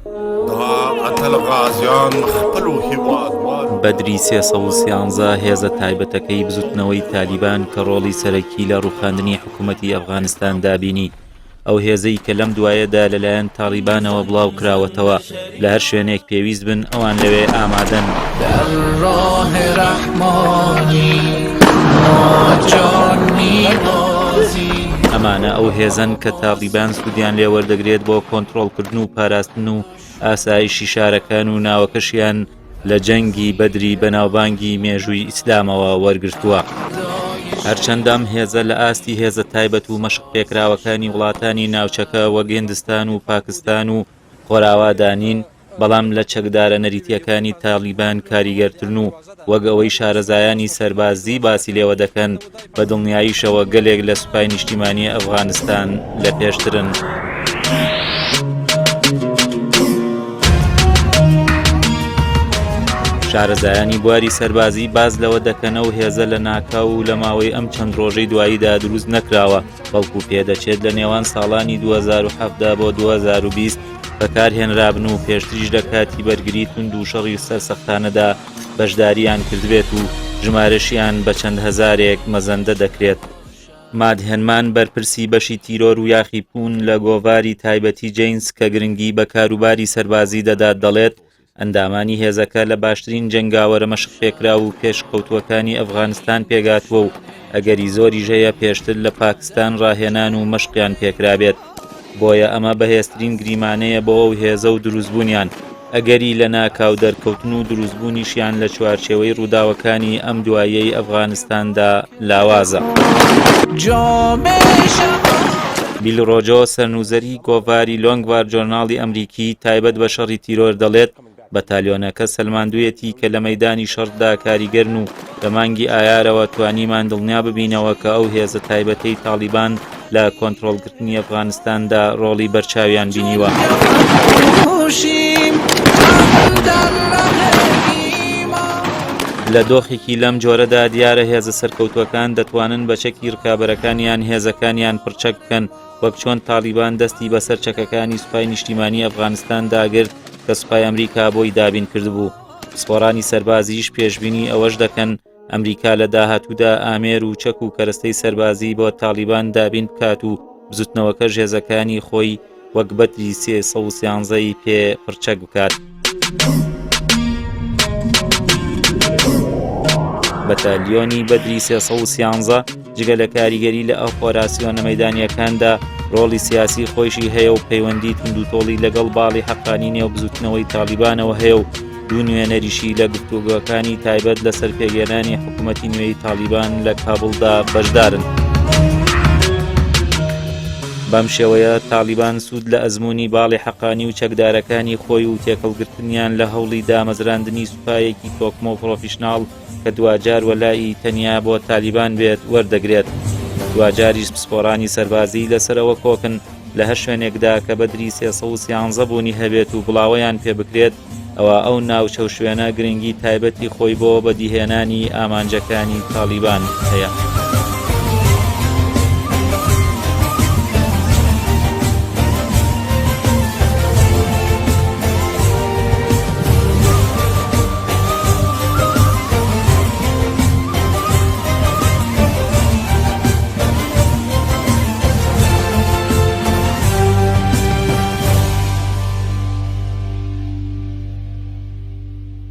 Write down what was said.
دا اتل غازیان خپلو هیوادوالو. بەدری 313 هێزە تایبەتەکەی بزوتنەوەی تالیبان کە ڕۆڵی سەرەکی لە ڕوخاندنی حکومەتی ئەفغانستاندا بینی، ئەو هێزەی کە لەم دوایەدا لەلایەن تاڵیبانەوە بڵاو کراوەتەوە، لە هەر شوێنێک پێویست بن ئەوان لەوێ ئامادەن. ئەمانە ئەو هێزەن کە تاڵیبان سوودیان لێ وەردەگرێت بۆ کۆنترۆڵکردن و پاراستن و ئاسایشی شارەکان و ناوەکەشیان لە جەنگی بەدری بەناوبانگی مێژووی ئیسلامەوە وەرگرتووە. هەرچەندە ئەم هێزە لە ئاستی هێزە تایبەت و مەشق پێکراوەکانی وڵاتانی ناوچەکە وەک هیندستان و پاکستان و خۆراوادا نین، بەڵام لە چەکدارە نەریتییەکانی تاڵیبان کاریگەرترن و وەک ئەوەی شارەزایانی سەربازی باسی لێوە دەکەن، بە دڵنیاییشەوە گەلێک لە سوپای نیشتیمانی ئەفغانستان لە پێشترن. شارەزایانی بواری سەربازی باس لەوە دەکەن ئەو هێزە لە ناکاو و لە ماوەی ئەم چەند ڕۆژەی دواییدا دروست نەکراوە، بەڵکو پێدەچێت لە نێوان ساڵانی 2017 بۆ 2020 بەکارهێنرابن و پێشتریش لە کاتی بەرگری توند و شەڕی سەرسەختانەدا بەشدارییان کردبێت و ژمارەشیان بە چەند هەزارێک مەزەندە دەکرێت. مات هێنمان بەرپرسی بەشی تیرۆر و یاخیبوون لە گۆڤاری تایبەتی جەینس کە گرنگی بە کاروباری سەربازی دەدات دەڵێت، ئەندامانی هێزەکە لە باشترین جەنگاوەرە مەشقپێکراو و پێشکەوتووەکانی ئەفغانستان پێکهاتووە و ئەگەری زۆریش هەیە پێشتر لە پاکستان ڕاهێنان و مەشقیان پێکرابێت. بۆیە ئەمە بەهێزترین گریمانەیە بۆ ئەو هێزە و دروستبوونیان، ئەگەری لەناکاو دەرکەوتن و دروستبوونیشیان لە چوارچێوەی ڕووداوەکانی ئەم دواییەی ئەفغانستاندا لاوازە. بیل ڕۆجۆ، سەرنووسەری گۆڤاری لۆنگ وار جۆرناڵی ئەمریکی تایبەت بە شەڕی تیرۆر دەڵێت، بەتالیۆنەکە سەلماندوویەتی کە لە مەیدانی شەڕدا کاریگەرن و لە مانگی ئایارەوە توانیمان دڵنیا ببینەوە کە ئەو هێزە تایبەتەی تاڵیبان لە کۆنترۆڵگرتنی ئەفغانستاندا ڕۆڵی بەرچاویان بینیوە. لە دۆخێکی لەم جۆرەدا دیارە هێزە سەرکەوتووەکان دەتوانن بە چەکی ڕکابەرەکانیان هێزەکانیان پڕچەک بکەن، وەک چۆن تاڵیبان دەستی بەسەر چەکەکانی سوپای نیشتیمانی ئەفغانستان داگرت کە سوپای ئەمریکا بۆی دابین کردبوو. پسپۆڕانی سەربازیش پێشبینی ئەوەش دەکەن ئەمریکا لە داهاتوودا ئامێر و چەک و کەرەستەی سەربازی بۆ تاڵیبان دابین بکات و بزوتنەوەکەش هێزەکانی خۆی وەک بەدری 313 ی پێ پڕچەک بکات. بەتالیۆنی بەدری 313 جگە لە کاریگەری لە ئۆپۆراسیۆنە مەیدانیەکاندا ڕۆڵی سیاسی خۆیشی هەیە و پەیوەندی توندوتۆڵی لەگەڵ باڵی حەقانی نێو بزوتنەوەی تاڵیبانەوە هەیە و دوو نوێنەریشی لە گفتوگۆکانی تایبەت لەسەر پێکهێنانی حکوومەتی نوێی تاڵیبان لە کابوڵدا بەشدارن. بەم شێوەیە تاڵیبان سوود لە ئەزموونی باڵی حەقانی و چەکدارەکانی خۆی و تێکەڵگرتنیان لە هەوڵی دامەزراندنی سوپایەکی تۆکمە و پرۆفیشناڵ کە دواجار وەلائی تەنیا بۆ تالیبان بێت وەردەگرێت. دواجاریش پسپۆڕانی سەربازی لەسەر ئەوە کۆکن لە هەر شوێنێکدا کە بەدری 313 بوونی هەبێت و بڵاوەیان پێ بکرێت ئەوا ئەو ناوچە و شوێنە گرنگی تایبەتی خۆی بۆ بەدیهێنانی ئامانجەکانی تاڵیبان هەیە.